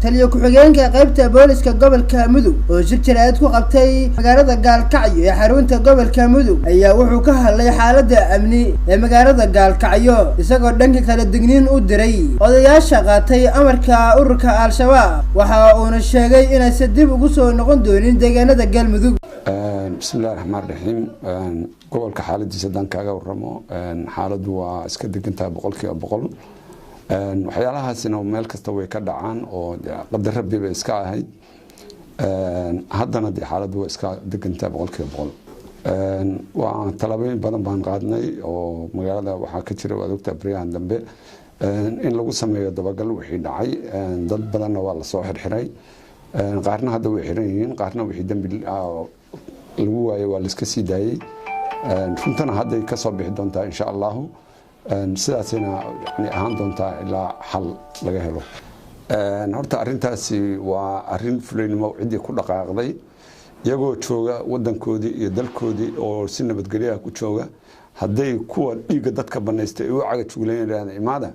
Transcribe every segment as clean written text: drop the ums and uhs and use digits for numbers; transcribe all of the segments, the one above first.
Taliyo ku-xigeenka qaybta booliska gobolka Mudug oo shir jaraa'id ku qabtay magaalada Gaalkacyo ee xarunta gobolka Mudug ayaa wuxuu ka hadlay xaaladda amni ee magaalada Gaalkacyo, isagoo dhanka kala digniin u diray odayaasha qaatay amarka ururka Al-Shabaab. Waxa uuna sheegay inaysan dib ugu soo noqon doonin deegaanada Galmudug. Bismillahi raxmaan raxiim. Gobolka xaaladiisa haddaan kaaga waramo, xaaladdu waa iska degantahay 100%. Waxyaalahaasina meel kasta way ka dhacaan oo qadar Rabbi bay iska ahayd. Haddana dee xaaladdu waa iska degantahay 100%. Waa tallaabooyin badan baan qaadnay oo magaalada waxaa ka jira, waad ogtaa, baryahan dambe in lagu sameeyo dabagal wixii dhacay. Dad badanna waa lasoo xirxiray, qaarna hadda way xiran yihiin, qaarna wixii dembi lagu waayay waa laiska sii daayey. Runtana hadday kasoo bixi doontaa, insha Allahu. Sidaasayna yani ahaan doontaa ilaa xal laga helo. Horta arrintaasi waa arrin fulaynimo. Ciddii ku dhaqaaqday iyagoo jooga wadankoodii iyo dalkoodii oo si nabadgelyaha ku jooga, hadday kuwa dhiigga dadka banaystay ay u caga juglayn imaada,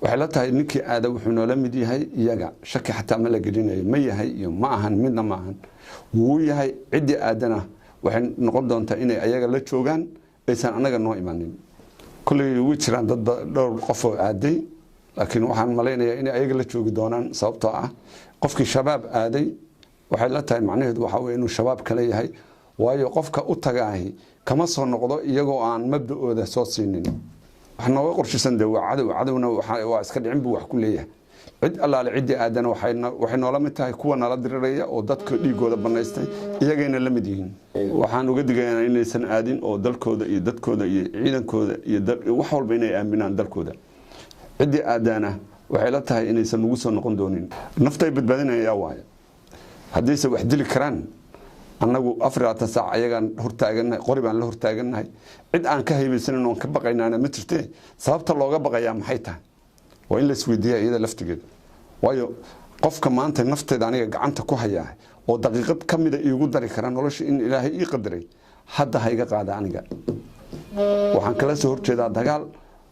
waxay la tahay ninkii aada wuxuu noola mid yahay iyaga. Shaki xataa ma la gelinayo, ma yahay iyo ma ahan midna ma ahan, wuu yahay. Ciddii aadana waxay noqon doontaa inay ayaga la joogaan, aysan anaga noo imanin. Kolley way jiraan dad dhowr qof oo aaday, laakiin waxaan malaynayaa inay ayaga la joogi doonaan, sababtoo ah qofkii Shabaab aaday waxay la tahay macnaheedu waxaa weye inuu Shabaab kale yahay, waayo qofka u tagaahi kama soo noqdo iyagoo aan mabda-ooda soo siinin. Wax nooga qorshisan dee waa cadow, cadowna waa iska dhicin buu wax ku leeyahay. Cid allaale ciddii aadana waxay noola mid tahay kuwa nala diriraya oo dadka dhiigooda banaystay, iyagayna la mid yihiin. Waxaan uga digaynaa inaysan aadin oo dalkooda iyo dadkooda iyo ciidankooda iyo wax walba inay aaminaan dalkooda. Ciddii aadaana waxay la tahay inaysan ugu soo noqon doonin. Naftay badbaadinayaa waayo haddayse wax dili karaan, annagu 24 saac ayagaan hortaagannahay, qori baan la hortaagannahay. Cid aan ka haybaysanin oon ka baqaynaana ma jirte. Sababta looga baqayaa maxay tahay? Waa in la isweydiiya iyada laftigeeda, waayo qofka maanta nafteeda aniga gacanta ku hayaa oo daqiiqad ka mida iigu dari kara nolosha in Ilaahay ii qadaray, hadda ha iga qaada. Aniga waxaan kala soo horjeedaa dagaal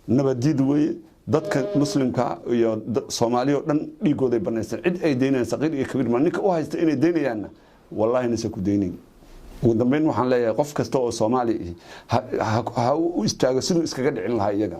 nabadiid weeye. Dadka Muslimka iyo Soomaaliya oo dhan dhiigooday banaysteen. Cid ay daynayaan, saqiir iyo kabiir, ma ninka u haysta inay daynayaanna, wallaahi nase ku daynayn. Ugu dambeyn waxaan leeyahay, qof kasta oo Soomaali ha u istaago siduu iskaga dhicin lahaa iyaga.